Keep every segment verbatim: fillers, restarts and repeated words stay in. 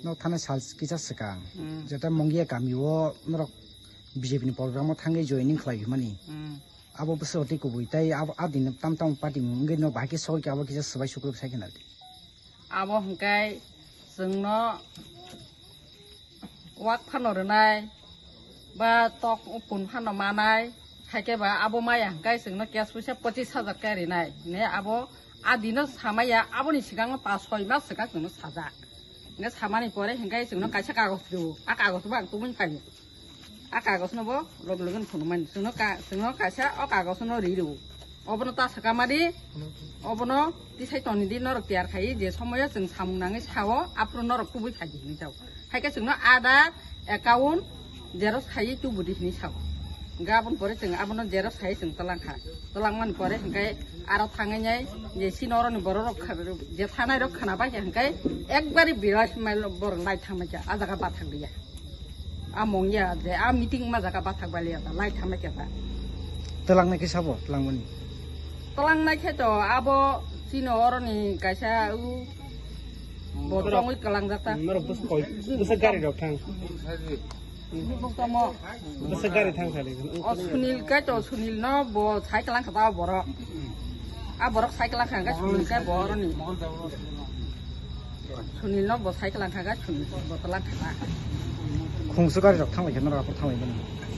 No thana sal kisa swkang, hmm, jeta Mongia kami o norok B J P ni program o thangwi joining khlai hwnmani. Hmm. Abo bwswk tei kubui tei abo, a din tam tam party wngwi no bahai khe sogwi khe abo kisa swbai sukruk sai khna di. Abo hwnkhe chwngno wak phano rwnai, ba tok pun phano manai, haikhe ba abo maya hwnkhe chwngno cash puisa pochis hajar khe rinai. Ne abo a dino samaya, aboni swkangno pas soi mas swkang chwngno sajak. Hwnkhe samani pore hwnkhe chwngno kaisa kagoj rwo, a kagoj bo ang tubui phaio. A kagoj no bo log loge no phunukmani. Chwngno ka-, chwngno kaisa o kagoj no ri rwo. Obono ta swkama di, obono tisai toni di, norok tiyar khai je somoyo chwng samung nangwi sao, aphuru norok tubui phaidi hinwi jao. Haikhe chwngno Aadhaar, account, xerox khaiwi tubudi hinwi sao. Hwnkhe aboni pore chwng abono xerox khaiwi chwng twlang kha. Twlangmani pore hwnkhe aro thangwi nai je chini oroni borok rok kha-, je thanai rok khna bai khe hwnkhe ekbari birat mail borok lai thangma khe a jaga bathang liya. A mongya je a meeting ma jaga bathak baliya ta lai thangma khe ta. Twlangnai khe sabo, twlangmani. Twlangnai khe to abo chini oroni kaisa u bo tongwi twlangjak ta. Norok bwswk koi, bwswk gari rok thang. Bwswk gari thang sari. O Sunil kai to, Sunil no bo cycle ang kha ta borok. A borok cycle ang kha, Sunil kai bo oroni. Sunil no bo cycle ang kha, Sunil bo tlang kha ta. Khungsu gari rok thang lai khe norok aphuru thang lai mani.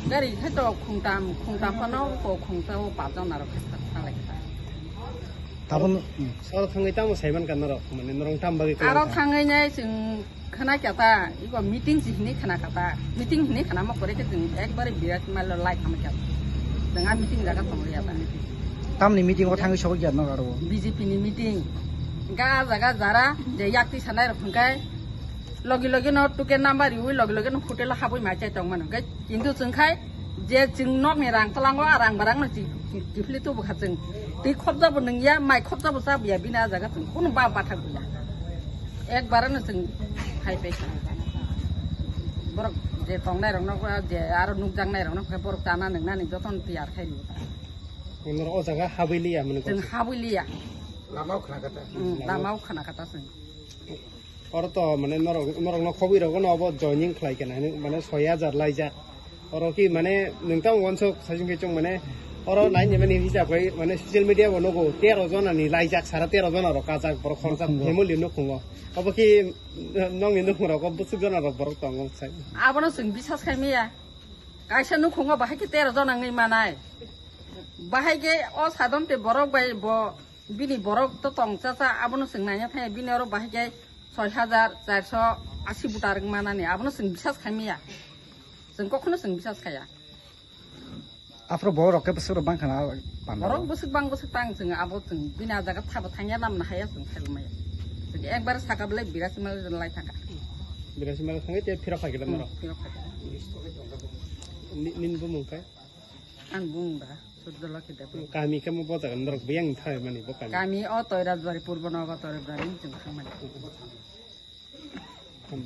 Gari khai to khungtam, khungtam phano ko khungsa o pajon narok khe thang lai kha ta. Tabuk, hmm. Aro thangwi tamo saiman ka norok, mane norok tam bagwi kwlai aro kha. Thangwi nai chwng khna kya ta, iko meeting si hinwi khna kha ta. Meeting hinwi khna ma kore khe chwng ekbare birat mal lai khama kya ta. Chwng a meeting jaga tong ya ta. Tamni meeting o thangwi sogwi kya norok aro? B J P ni meeting. Ga jaga jara je yak twi sanai rok hwnkhe logi logi no tuke number riwi logi logi no hotel o habwi ma chai tong mano. Hwnkhe kintu chwng khai je chwng nokni rang twlango, a rang barang no chi-, chi-, chifli tubu kha chwng. Twi khopjabo nung ya, mai khopjabo cha ya, bini a jaga chwng kunu ba bathak ya. Ekbar no chwng khai pai kha. Borok je tongnai rok no, je aro nukjaknai rok no khe borok chana nungnani jotono tiyar khai rw. Norok o jaga habwi liya mane chwng kok. Habwi liya. Lama o khna kata. Hmm, lama o khna kata chwng. Oro to mane norok, norok no khobwi rogo no obo joining khlai kena hinwi mane soi hajar laijak. Oro ki mane nwng tamo wansuk saichung khe chwng mane oro nai ni mani hisab khai mane social media bo nugo tero jona ni laijak sara tero jona rok kajak borok khoroksa family nukhungo. Obo ki nokni nukhung rogo bwswk jona rok borok tongo sai. Abono chwng bisas khai maya. Kaisa nukhungo bahai khe tero jona wngwi manai. Bahai khe o sadon te borok bai bo bini borok to tong cha cha abono chwng naina thangya bini oro bahai khe soi hajar charso asi butar wng manani, abono chwng bisas khai maya. Chwng kokhono chwng bisas khaya. Aphuru borok rok khe bwswk rok bang khana panda borok rok? Bwswk bang bwswk tang chwng abo chwng bini a jaga thabo thangya namna haya chwng khai maya. Chwng ekbar saka belai birasi mal lai thangkha. Birasi mal thangwi te phirok khai khe hmm, norok. Phirok khai khe. Ni, nini bumung khe? Ang bumung da Surjolokhi Debbarma. Kami khe mo bo jaga norok biyang thai mani bo kami. Kami o Toirajbari, Purbo Nogo Toirajbari chwng thangmani. Hmm.